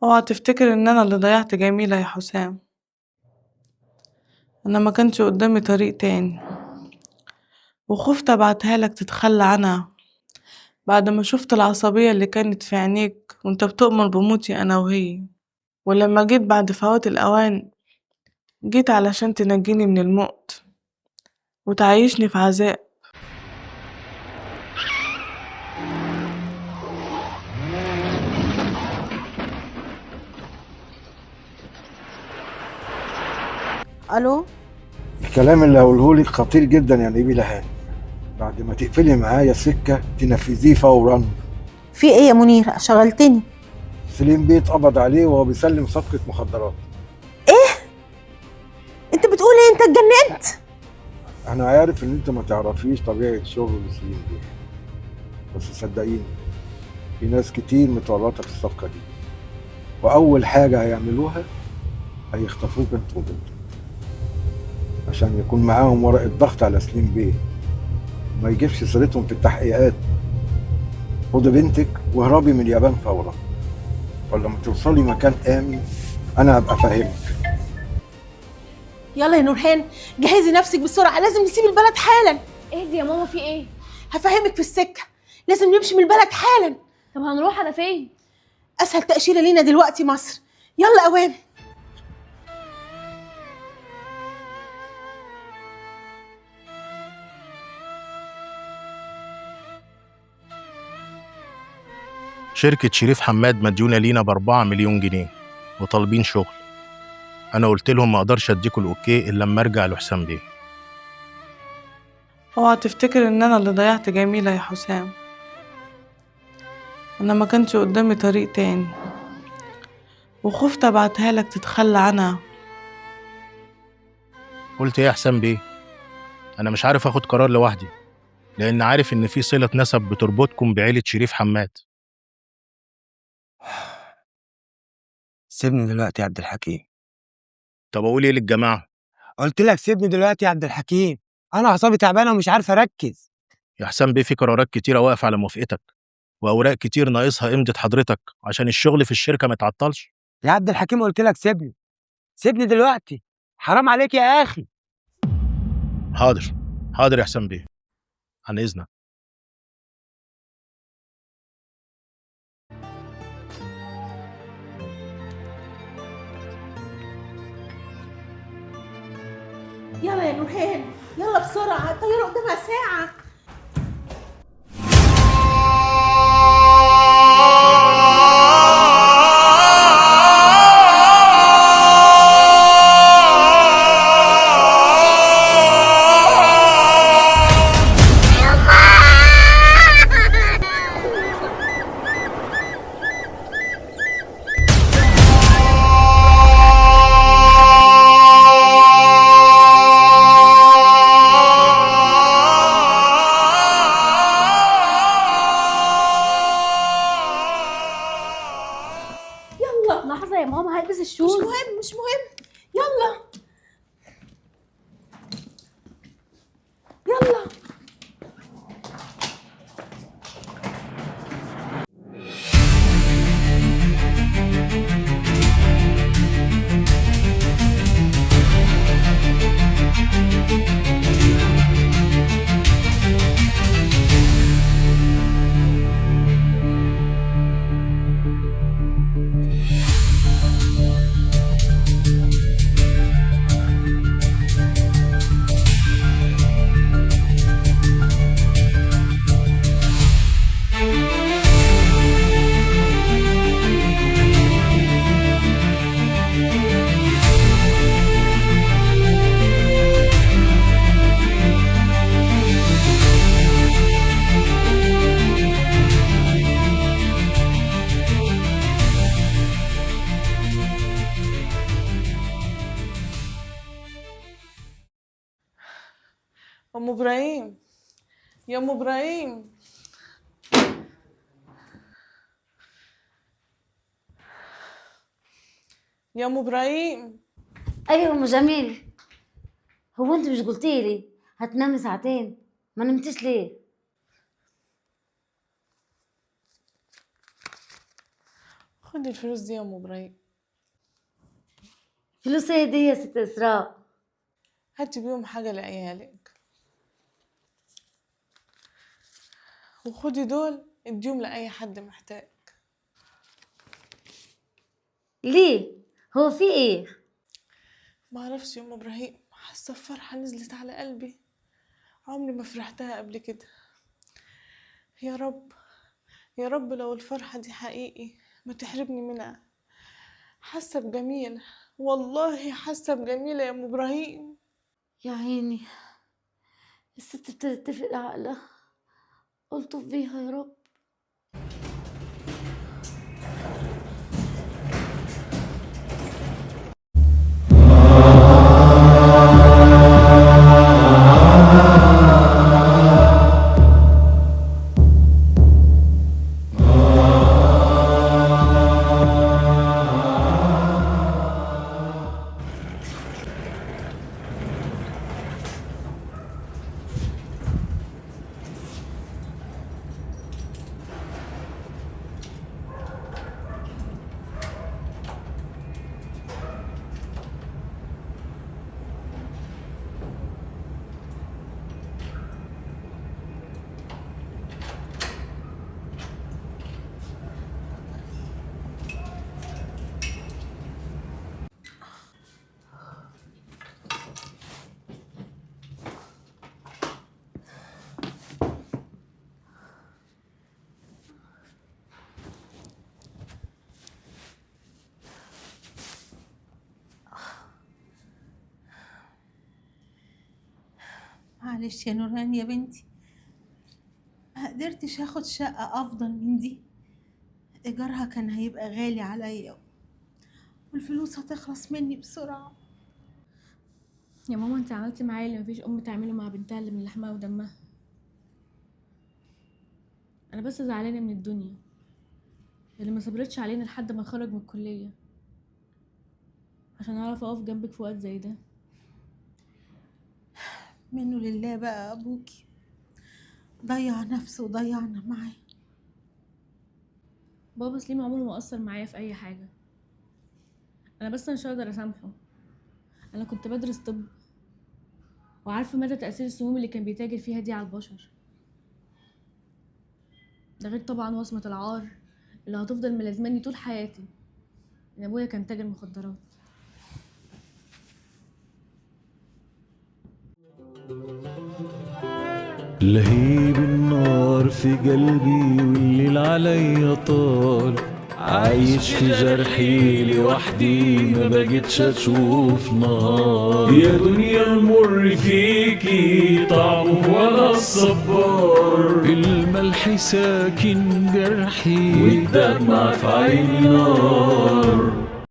اوعى تفتكر ان انا اللي ضيعت جميلة يا حسام. انا ما كانش قدامي طريق تاني، وخفت ابعتها لك تتخلى عنها بعد ما شفت العصبية اللي كانت في عينيك وانت بتؤمر بموتي انا وهي. ولما جيت بعد فوات الاوان جيت علشان تنجيني من الموت وتعيشني في عذاب. الو، الكلام اللي هقوله لك خطير جدا يا نبيلة هانم. بعد ما تقفلي معايا سكة تنفذيه فورا. في ايه يا منير؟ شغلتني. سليم بيه اتقبض عليه وهو بيسلم صفقة مخدرات. ايه؟ انت بتقول ايه؟ انت اتجننت؟ انا عارف ان انت ما تعرفيش طبيعة شغل سليم بيه، بس صدقيني في ناس كتير متورطة في الصفقة دي، واول حاجة هيعملوها هيخطفوك انت وبنتك عشان يكون معاهم ورقة ضغط على سليم بيه ما يجيبش سيرتهم في التحقيقات. خدي بنتك واهربي من اليابان فورا، ولا لما توصلي مكان آمن أنا هبقى فاهمك. يلا يا نورهان جهزي نفسك بسرعة، لازم نسيب البلد حالا. اهدي يا ماما، في ايه؟ هفهمك في السكة، لازم نمشي من البلد حالا. طب هنروح على فين؟ أسهل تأشيرة لينا دلوقتي مصر. يلا أوام. شركة شريف حماد مديونة لينا ب4 مليون جنيه وطالبين شغل. أنا قلت لهم ما أقدرش أديكوا الأوكي إلا لما أرجع لحسام بيه. اوعى تفتكر إن أنا اللي ضيعت جميلة يا حسام. أنا ما كانش قدامي طريق تاني، وخفت أبعتها لك تتخلى عنها. قلت إيه يا حسام بيه؟ أنا مش عارف أخد قرار لوحدي، لأن عارف إن في صلة نسب بتربطكم بعيلة شريف حماد. سيبني دلوقتي يا عبد الحكيم. طب اقول ايه للجماعة؟ قلت لك سيبني دلوقتي يا عبد الحكيم، انا اعصابي تعبانة ومش عارف اركز. يا حسام بيه في قرارات كتيرة واقفة على موافقتك، واوراق كتير ناقصها امضه حضرتك عشان الشغل في الشركة ما يتعطلش. يا عبد الحكيم قلت لك سيبني، سيبني دلوقتي، حرام عليك يا اخي. حاضر حاضر يا حسام بيه، عن اذنك. يلا يا نورهان يلا بسرعة، الطيارة قدامها ساعة. لحظة يا ماما هلبس ال shoes. مش مهم مش مهم، يلا يلا. أم إبراهيم، يا أم إبراهيم، يا أم إبراهيم. أيوة يا أم جميل، هو أنت مش قلتي لي هتنامي ساعتين؟ ما نمتيش ليه؟ خدي الفلوس دي يا ام ابراهيم. فلوس ايه دي يا ست اسراء؟ هاتي بيهم حاجة لعيالك، وخدي دول اديهم لأي حد محتاج. ليه؟ هو في ايه؟ معرفش يا ام ابراهيم، حاسة بفرحة نزلت على قلبي عمري ما فرحتها قبل كده. يا رب يا رب لو الفرحة دي حقيقي ما تحرمني منها. حاسة بجميلة، والله حاسة بجميلة يا ام ابراهيم. يا عيني الست ابتدت تفقد عقلها، الطف بيها يا رب. معلش يا نورهان يا بنتي، ما قدرتش اخد شقة افضل من دي، ايجارها كان هيبقى غالي عليا والفلوس هتخلص مني بسرعة. يا ماما انت عملتي معايا اللي مفيش ام تعمله مع بنتها اللي من لحمها ودمها. انا بس زعلانة من الدنيا اللي ما صبرتش علينا لحد ما خرج من الكلية عشان اعرف اقف جنبك في وقت زي ده. منه لله بقى ابوكي ضيع نفسه وضيعنا معاه. بابا سليم عمره ما قصر معايا في اي حاجة، انا بس مش هقدر اسامحه. انا كنت بدرس طب وعارفه مدى تاثير السموم اللي كان بيتاجر فيها دي على البشر، ده غير طبعا وصمة العار اللي هتفضل ملازماني طول حياتي ان ابويا كان تاجر مخدرات. لهيب النار في قلبي والليل عليا طال، عايش في جرحي لوحدي ما بقتش اشوف نهار. يا دنيا المر فيكي طعمه ولا الصبار، الملح ساكن جرحي والدمع في عيني نار.